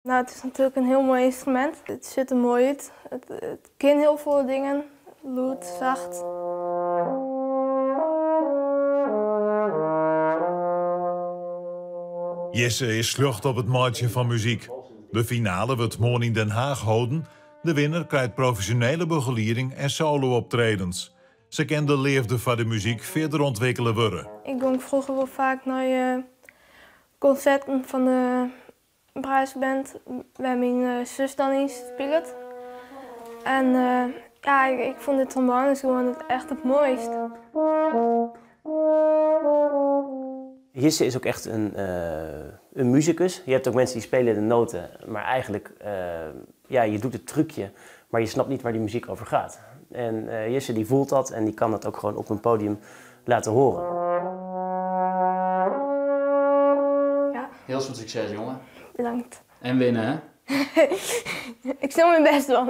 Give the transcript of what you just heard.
Nou, it is natuerlik in hiel moai ynstrumint. It sjocht der moai út. It, it kin hiel folle dingen. Lûd, sacht. Jisse is sljocht op it meitsjen fan muzyk. De finale wurdt moarn yn Den Haag holden. De winner krijt profesjonele begelieding en solo-optredens. Sa kin de leafde foar de muzyk fierder ûntwikkele wurde. Ik gong froeger wol faak nei konserten fan de brassband wêr't myn sus dan yn spilet. En ja, ik fûn de tromboanes gewoan echt it moaist. Jisse is ook echt een musicus. Je hebt ook mensen die spelen de noten, maar eigenlijk, ja, je doet het trucje, maar je snapt niet waar die muziek over gaat. En Jisse die voelt dat en die kan dat ook gewoon op een podium laten horen. Ja. Hiel folle sukses, jonge. Bedankt. En winne, hè? Ik sil myn bêst dwaan.